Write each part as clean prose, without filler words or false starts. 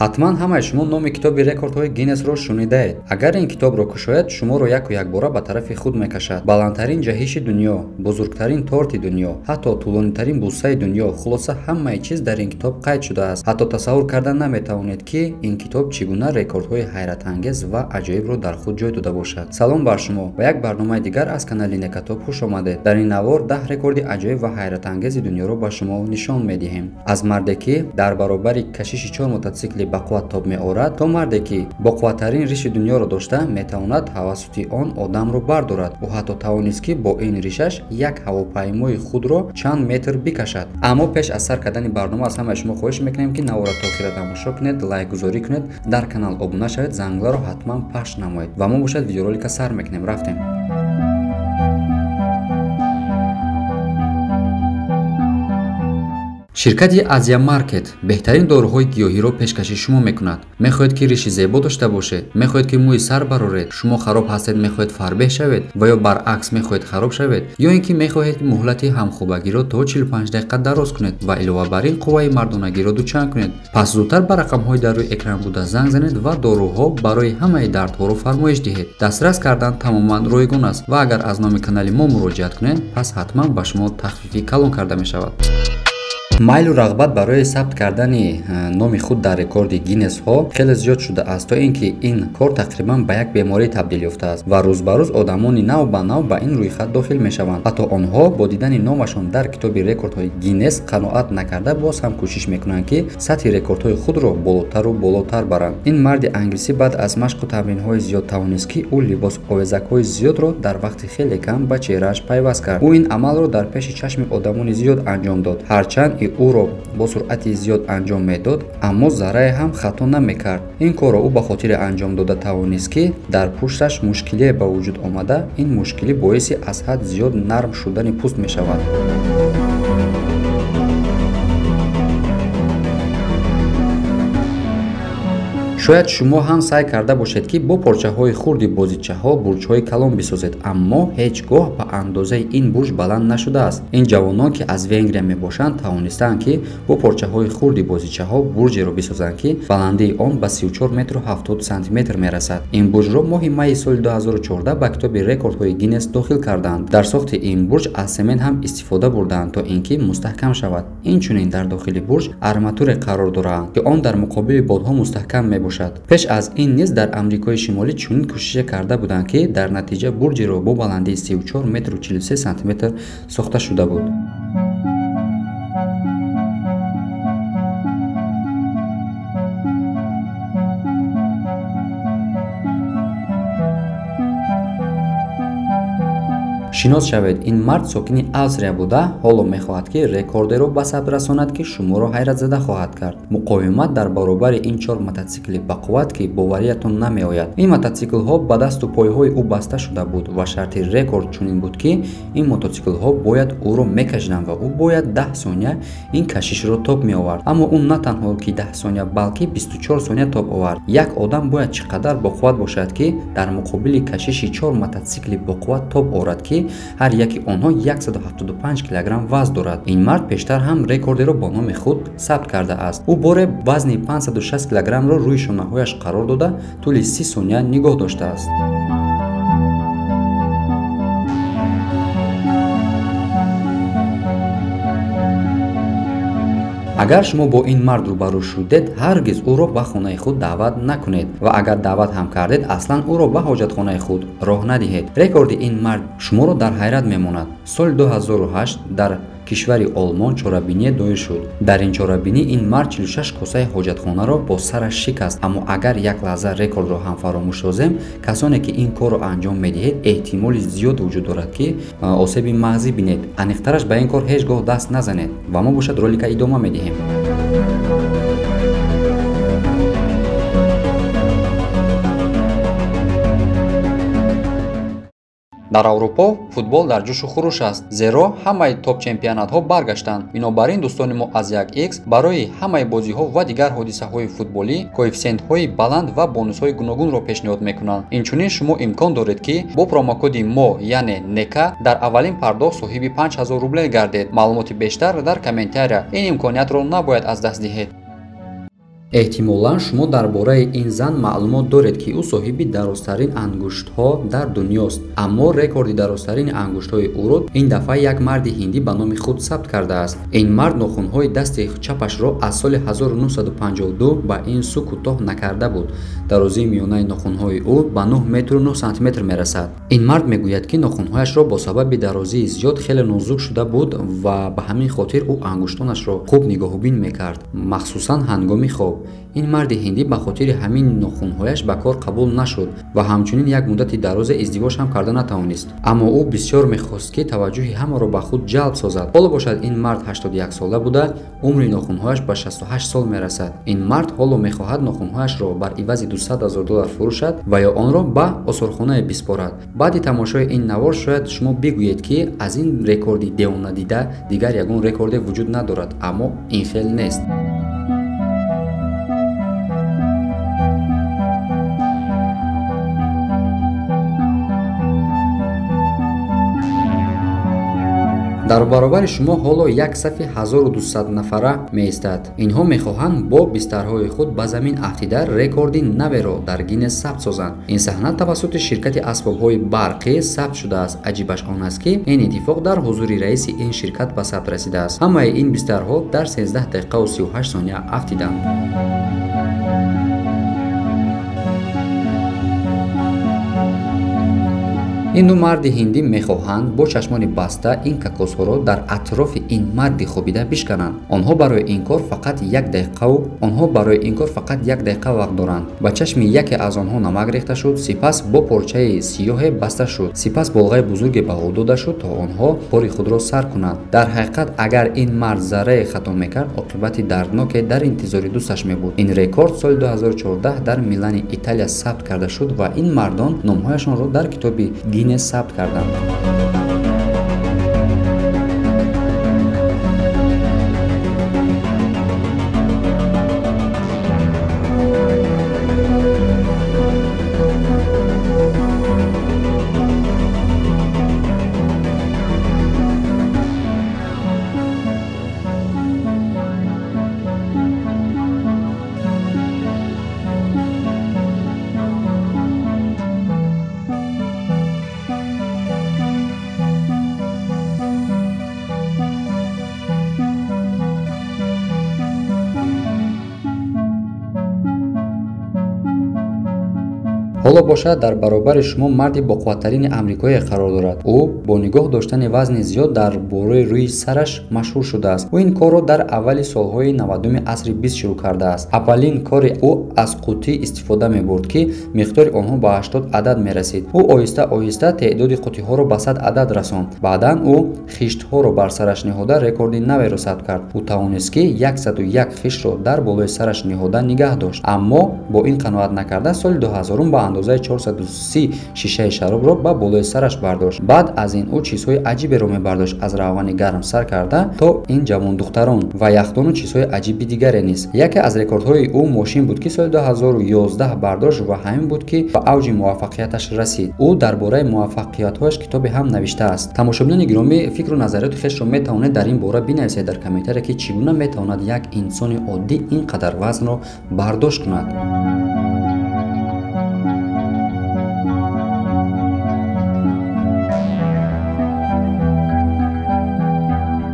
Ҳатман ҳамаи шумо номи китоби рекордҳои Гиннесро шунидаед. Агар ин китобро кушояд, шуморо яку якбора ба тарафи худ мекашад. Баландтарин ҷаҳиши дунё, бузургтарин торти дунё, ҳатто тӯлонитарин бусаи дунё, хулоса ҳамаи чиз дар ин китоб қайд шудааст. Ҳатто тасаввур карда наметавонед, ки ин китоб чӣ гуна рекордҳои ҳайратангез ва аҷоибро дар худ ҷой дода бошад. Салом бар шумо ва як барномаи дигар аз канали Некатоб хуш омадед. Дар ин навор 10 рекорди аҷоиб ва ҳайратангези дунёро ба шумо нишон медиҳем. Аз марде ки дар баробари кашиши 4 мототсикли бақувват тоб меорад, то марде ки боқувваттарин риши дунёро дошта метавонад тавассути он одамро бардорад. Ӯ ҳатто тавонист, ки бо ин ришаш як ҳавопаймои худро чанд метр бикашад. Аммо пеш аз сар кардани барнома аз ҳамаи шумо хоҳиш мекунем, ки наворро то охира тамошо кунед, лайкгузорӣ кунед, дар канал обуна шавед, зангларо ҳатман пахш намоед. Ва мо бошад видеоролика сар мекунем. Рафтем. Ширкати Азия Маркет беҳтарин доруҳои гиёҳиро пешкаши шумо мекунад. Мехоҳед, ки риши зебо дошта бошед, мехоҳед, ки мӯи сар бароред, шумо хароб ҳастед, мехоҳед фарбеҳ шавед ва ё баръакс мехоҳед хароб шавед, ё ин ки мехоҳед муҳлати ҳамхобагиро то 45 дақиқа дароз кунед ва илова бар ин қувваи мардонагиро дучанд кунед. Пас зудтар ба рақамҳои дар рӯи экран буда занг занед ва доруҳо барои ҳамаи дардҳоро фармоиш диҳед. Дастрас кардан тамоман ройгон аст ва агар аз номи канали мо муроҷиат кунед, пас ҳатман ба шумо тахфифи калон карда мешавад. Майлу рағбат барои сабт кардани номи худ дар рекорди Гиннесҳо хеле зиёд шудааст, то ин ки ин кор тақрибан ба як беморӣ табдил ёфтааст ва рӯз ба рӯз одамони нав ба нав ба ин рӯйхат дохил мешаванд. Ҳатто онҳо бо дидани номашон дар китоби рекордҳои Гиннес қаноат накарда боз ҳам кӯшиш мекунанд, ки сатҳи рекордҳои худро болотару болотар баранд. Ин марди англисӣ баъд аз машқу тамринҳои зиёд тавонист, ки ӯ либос овезакҳои зиёдро дар вақти хеле кам ба чеҳрааш пайваст кард. Ӯ ин амалро дар пеши чашми одамони зиёд анҷом дод. Ҳарчанд ӯро бо суръати зиёд анҷом медод, аммо заррае ҳам хато намекард. Ин корро ӯ ба хотире анҷом дода тавонист, ки дар пушташ мушкилие ба вуҷуд омада, ин мушкилӣ боиси аз ҳад зиёд нарм шудани пӯст мешавад. Шояд шумо ҳам саъй карда бошед, ки бо порчаҳои хурди бозичаҳо бурҷҳои калон бисозед, аммо ҳеҷ гоҳ ба андозаи ин бурҷ баланд нашудааст. Ин ҷавонон, ки аз Венгрия мебошанд, тавонистаанд, ки бо порчаҳои хурди бозичаҳо бурҷеро бисозанд, ки баландии он ба 34 метру 70 сантиметр мерасад. Ин бурҷро моҳи майи соли 2014 ба китоби рекордҳои Гиннес дохил карданд. Дар сохти ин бурҷ аз семент ҳам истифода бурданд, то ин ки мустаҳкам шавад. Инчунин дар дохили бурҷ арматуре қарор доранд, ки он дар муқобили бодҳо мустаҳкам мебошад. Пеш аз ин низ дар Амрикои Шимолӣ чунин кӯшише карда буданд, ки дар натиҷа бурҷеро бо баландии 34 метру 43 сантиметр сохта шуда буд. Шинос шавед, ин мард сокини Австрия буда, ҳоло мехоҳад, ки рекордеро ба сабт расонад, ки шуморо ҳайратзада хоҳад кард. Муқовимат дар баробари ин 4 мототсикли бақувват, ки бовариятон намеояд. Ин мототсиклҳо ба дасту пойҳои ӯ баста шуда буд ва шарти рекорд чунин буд, ки ин мототсиклҳо бояд ӯро мекашиданд ва ӯ бояд 10 сония ин кашишро тоб меовард. Аммо ӯ на танҳо ки 10 сония, балки 24 сония тоб овард. Як одам бояд чӣ қадар боқувват бошад, ки дар муқобили кашиши 4 мототсикли боқувват тоб орад, ки ҳар яки онҳо 175 килограмм вазн дорад. Ин мард пештар ҳам рекордеро бо номи худ сабт кардааст. Ӯ боре вазни 560 килограммро рӯи шонаҳояш қарор дода, тӯли 30 сония нигоҳ доштааст. Агар шумо бо ин мард рӯбарӯ шудед, ҳаргиз ӯро ба хонаи худ даъват накунед ва агар даъват ҳам кардед, аслан ӯро ба ҳоҷатхонаи худ роҳ надиҳед. Рекорди ин мард шуморо дар ҳайрат мемонад. Соли 2008 дар кишвари Олмон чорабиние доир шуд. Дар ин чорабинӣ ин мард 46 косаи ҳоҷатхонаро бо сараш шикаст. Аммо агар як лаҳза рекордро ҳам фаромӯш созем, касоне ки ин корро анҷом медиҳед, эҳтимоли зиёд вуҷуд дорад, ки осеби мағзӣ бинед. Аниқтараш ба ин кор ҳеҷ гоҳ даст назанед. Ва мо бошад ролика идома медиҳем. Дар Аврупо футбол дар ҷӯшу хуруш аст, зеро ҳамаи топ-чемпионатҳо баргаштанд. Бинобар ин дӯстони мо аз 1x барои ҳамаи бозиҳо ва дигар ҳодисаҳои футболӣ коэффисиентҳои баланд ва бонусҳои гуногунро пешниҳод мекунанд. Инчунин шумо имкон доред, ки бо промокоди мо, яъне НЕКА, дар аввалин пардохт соҳиби 5000 рубле гардед. Маълумоти бештар дар комментария. Ин имкониятро набояд аз даст диҳед. Эҳтимолан шумо дар бораи ин зан маълумот доред, ки ӯ соҳиби дарозтарин ангуштҳо дар дунёст. Аммо рекорди дарозтарини ангуштҳои ӯро ин дафъа як марди ҳиндӣ ба номи худ сабт кардааст. Ин мард нохунҳои дасти чапашро аз соли 1952 ба ин сӯ кӯтоҳ накарда буд. Дарозии миёнаи нохунҳои ӯ ба 9 метру 9 сантиметр мерасад. Ин мард мегӯяд, ки нохунҳояшро бо сабаби дарозии зиёд хеле нозук шуда буд ва ба ҳамин хотир ӯ ангуштонашро хуб нигоҳубин мекард, махсусан ҳангоми хоб. Ин марди ҳиндӣ ба хотири ҳамин нохунҳояш ба кор қабул нашуд ва ҳамчунин як муддати дарозе издивоҷ ҳам карда натавонист. Аммо ӯ бисёр мехост, ки таваҷҷӯҳи ҳамаро ба худ ҷалб созад. Ҳоло бошад ин мард 81 сола буда, умри нохунҳояш ба 68 сол мерасад. Ин мард ҳоло мехоҳад нохунҳояшро бар ивази 200 000 доллар фурӯшад ва ё онро ба осорхонае биспорад. Баъди тамошои ин навор шояд шумо бигӯед, ки аз ин рекорди девонадида дигар ягон рекорде вуҷуд надорад, аммо ин хел нест. Дар баробари шумо ҳоло як сафи 1200 нафара меистад. Инҳо мехоҳанд бо бистарҳои худ ба замин афтида рекорди наверо дар Гиннес сабт созанд. Ин саҳна тавассути ширкати асбобҳои барқӣ сабт шудааст. Аҷибаш он аст, ки ин иттифоқ дар ҳузури раиси ин ширкат ба сабт расидааст. Ҳамаи ин бистарҳо дар 13 дақиқаву 38 сония афтиданд. Ин ду марди ҳиндӣ мехоҳанд бо чашмони баста ин кокосҳоро дар атрофи ин марди хобида бишкананд. Онҳо барои ин кор фақат як дақиқа вақт доранд. Ба чашми яке аз онҳо намак рехта шуд, сипас бо порчаи сиёҳе баста шуд. Сипас болғаи бузурге ба ӯ дода шуд, то онҳо кори худро сар кунанд. Дар ҳақиқат агар ин мард заррае хато мекард, оқибати дардноке дар интизори дӯсташ мебуд. Ин рекорд соли 2014 дар Милани Италия сабт карда шуд ва ин мардон номҳояшонро дар китоби Гиннес сабт карданд. Ҳоло бошад дар баробари шумо марди боқувваттарини амрикоие қарор дорад. Ӯ бо нигоҳ доштани вазни зиёд дар бораи рӯи сараш машҳур шудааст. Ӯ ин корро дар аввали солҳои 90 асри 20 шурӯъ кардааст. Аввалин кори ӯ аз қутӣ истифода мебурд, ки миқдори онҳо ба 80 адад мерасид. Ӯ оҳиста оҳиста теъдоди қутиҳоро ба 100 адад расонд. Баъдан ӯ хиштҳоро бар сараш ниҳода рекорди наверо сабт кард. Ӯ тавонист, ки 101 хиштро дар болои сараш ниҳода нигаҳ дошт. Аммо бо ин қаноат накарда соли 2000 ба андозаи 430 шишаи шаробро ба болои сараш бардошт. Баъд аз ин ӯ чизҳои аҷиберо мебардошт, аз равғани гарм сар карда то ин ҷавондухтарон ва яхдону чизҳои аҷиби дигаре низ. Яке аз рекордҳои ӯ мошин буд, ки соли 2011 бардошт ва ҳамин буд, ки ба авҷи муваффақияташ расид. Ӯ дар бораи муваффақиятҳояш китобе ҳам навиштааст. Тамошобинони гиромӣ, фикру назариёти хешро метавонед дар ин бора бинависед дар комментария, ки чӣ гуна метавонад як инсони оддӣ ин қадар вазнро бардошт кунад.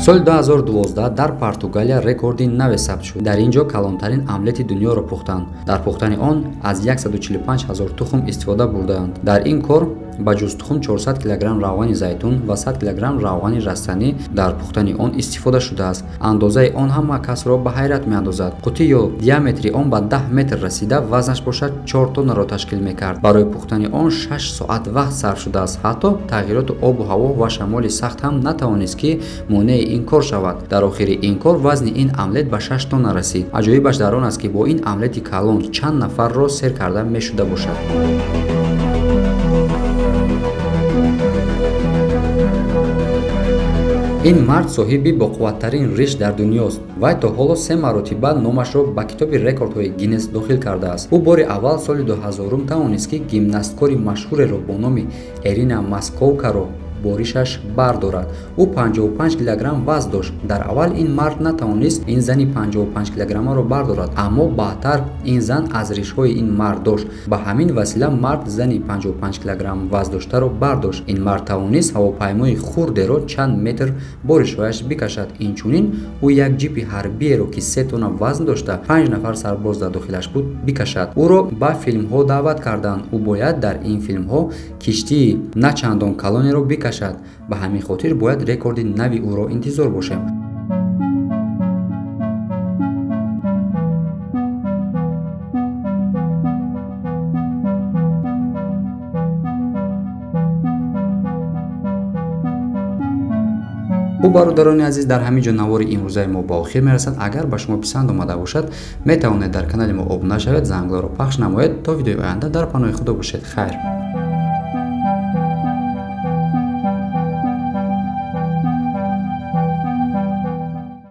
Соли 2012 дар Португалия рекорди наве сабт шуд. Дар ин ҷо калонтарин омлети дунёро пухтанд. Дар пухтани он аз 145 000 тухм истифода бурдаанд. Дар ин кор ба ҷуз тухм 400 килограмм равғани зайтун ва 100 килограмм равғани растанӣ дар пухтани он истифода шудааст. Андозаи он ҳама касро ба ҳайрат меандозад. Қутӣ ё диаметри он ба 10 метр расида, вазнаш бошад 4 тоннаро ташкил мекард. Барои пухтани он 6 соат вақт сарф шудааст. Ҳатто тағйироти обу ҳаво ва шамоли сахт ҳам натавонист, ки монеи ин кор шавад. Дар охири ин кор вазни ин омлет ба 6 тонна расид. Аҷоибаш дар он аст, ки бо ин омлети калон чанд нафарро сер карда мешуда бошад. Ин мард соҳиби боқувваттарин риш дар дунёст. Вай то ҳоло 3 маротиба номашро ба китоби рекордҳои Гиннес дохил кардааст. Ӯ бори аввал соли 2000 тавонист, ки гимнасткори машҳуреро бо номи Эрина Масковкаро бо ришаш бардорад. Ӯ 55 килограмм вазн дошт. Дар аввал ин мард натавонист ин зани 55 килограммаро бардорад, аммо баъдтар ин зан аз ришҳои ин мард дошт. Ба ҳамин васила мард зани 55 килограмм вазн доштаро бардошт. Ин мард тавонист ҳавопаймои хурдеро чанд метр бо ришҳояш бикашад. Инчунин ӯ як ҷипи ҳарбиеро, ки 3 тонна вазн дошта, 5 нафар сарбоз дар дохилаш буд, бикашад. Ӯро ба филмҳо даъват карданд. Ӯ бояд дар ин филмҳо киштии на чандон калонеро бикашад. Ба ҳамин хотир бояд рекорди нави ӯро интизор бошем. Хуб, бародарони азиз, дар ҳамин ҷо навори имрӯзаи мо ба охир мерасад. Агар ба шумо писанд омада бошад, метавонед дар канали мо обуна шавед, зангларо пахш намоед. То видеои оянда дар паноҳи Худо бошед. Хайр.